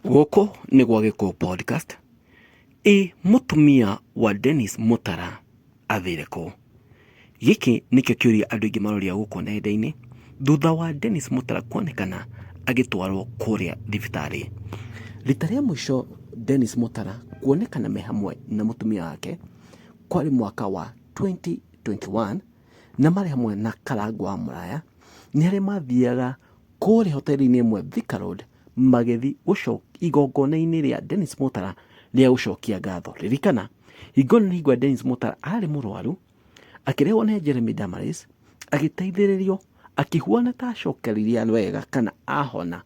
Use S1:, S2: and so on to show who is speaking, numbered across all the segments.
S1: Gũkũ nĩ gwa Gĩkũyũ Podcast. Ĩ mũtumia wa Dennis Mũtara athire kũ? Gĩkĩ nĩkĩo kĩũria andũ aingĩ maroria gũkũ nenda-inĩ thutha wa Dennis Mũtara kuonekana agĩtwarwo kũrĩa thibitarĩ. Rita rĩa mũico Dennis Mũtara kuonekana me hamwe na mũtumia wake kwarĩ mwaka wa 2021 na marĩ hamwe na Karangũ wa Mũraya nĩ harĩa mathiaga kũrĩa hoteri-inĩ ĩmwe Thika Road magĩthiĩ igongona-inĩ rĩa Dennis Mutara rĩa gũcokia ngatho. Ririkana, hingo ĩno nĩ hingo Dennis Mutara arĩ mũrwaru, akĩrehwo nĩ Jeremy Damaris, agĩteithĩrĩrio, akĩhuana ta acokereirie wega kana ahona,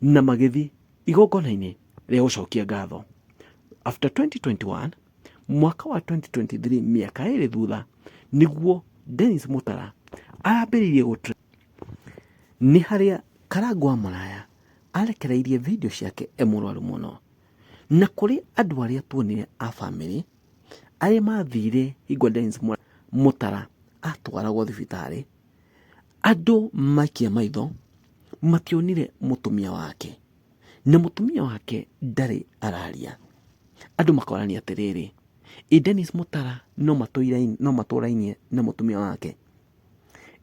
S1: na magĩthiĩ igongona-inĩ rĩa gũcokia ngatho. After 2021, mwaka wa 2023 mĩaka ĩrĩ thutha, nĩguo Dennis Mutara arambĩrĩirie gũ Nĩ harĩa Karangũ wa Mũraya arekereirie video ciake e mũrwaru mũno. Na kũrĩ andũ arĩa tuonire a bamĩrĩ arĩa mathire hingo Dennis Mũtara atwaragwo thibitarĩ, andũ maikia maitho mationire mũtumia wake, na mũtumia wake ndarĩ araria. Andũ makorania atĩrĩrĩ, ĩ Dennis Mũtara no matũrainie na mũtumia wake?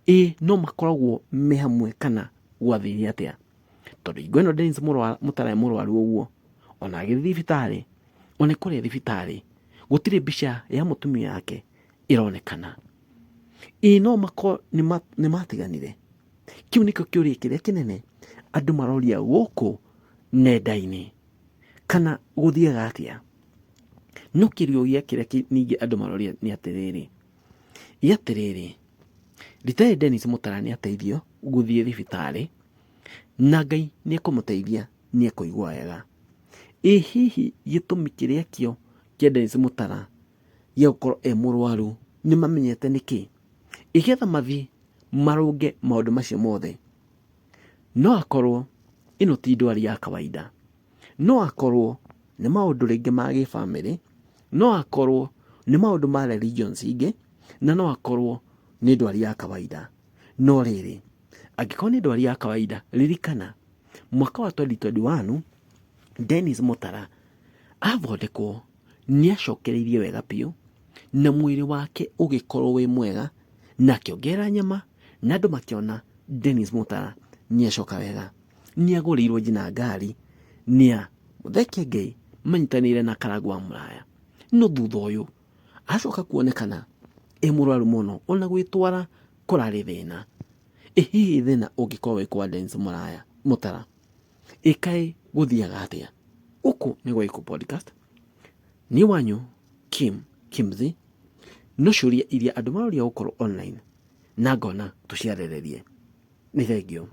S1: Ĩ no makoragwo me hamwe kana gwathire atĩa? Tondũ hingo ĩno Dennis Mũtara e mũrwaru ũguo, ona agĩthiĩ thibitarĩ, ona e kũrĩa thibitarĩ, gũtirĩ mbica ya mũtumia wake ĩronekana. Ĩ no makorwo nĩ matiganire? Kĩu nĩkĩo kĩũria kĩrĩa kĩnene andũ maroria gũkũ nenda-inĩ, kana gũthiaga atĩa? No kĩũria kĩrĩa ningĩ andũ maroria nĩ atĩrĩrĩ, Ĩ atĩrĩrĩ, retired Dennis Mũtara nĩ ateithio gũthiĩ thibitarĩ, na Ngai nĩ ekũmũteithia nĩ ekũigua wega. Ĩ hihi gĩtũmi kĩrĩa kĩo kĩa Dennis Mũtara gĩa gũkorwo e mũrwaru nĩ mamenyete nĩkĩ? Ĩ getha mathiĩ marũnge maũndũ macio mothe. No akorwo ĩno ti ndwari ya kawaida. No akorwo nĩ maũndũ rĩngĩ ma gĩbamĩrĩ, no akorwo nĩ maũndũ ma religions ingĩ, na no akorwo nĩ ndwari ya kawaida. No rĩrĩ, angĩkorwo nĩ ndwari ya kawaida, ririkana mwaka wa 2021 Dennis Mũtara athondekwo nĩ acokereirie wega biũ, na mwĩrĩ wake ũgĩkorwo wĩ mwega, na akĩongerera nyama, na andũ makĩona Dennis Mũtara nĩ acoka wega. Nĩ agũrĩirwo nginya ngari nĩ a Mũthee Kĩengei manyitanĩire na Karangũ wa Mũraya. No thutha ũyũ acoka kuonekana e mũrwaru mũno ona gwĩtwara kũrarĩ thĩna. Ĩ hihi thĩna ũngĩkorwo wĩ kwa Dennis Mũraya Mũtara? Ĩ kaĩ gũthiaga atĩa? Gũkũ nĩ gwa Gĩkũ Podcast. Niĩ wanyu Kim Kimzi. No ciũria iria andũ maroria gũkorwo online na ngona tũciarĩrĩrie. Nĩ thengiũ.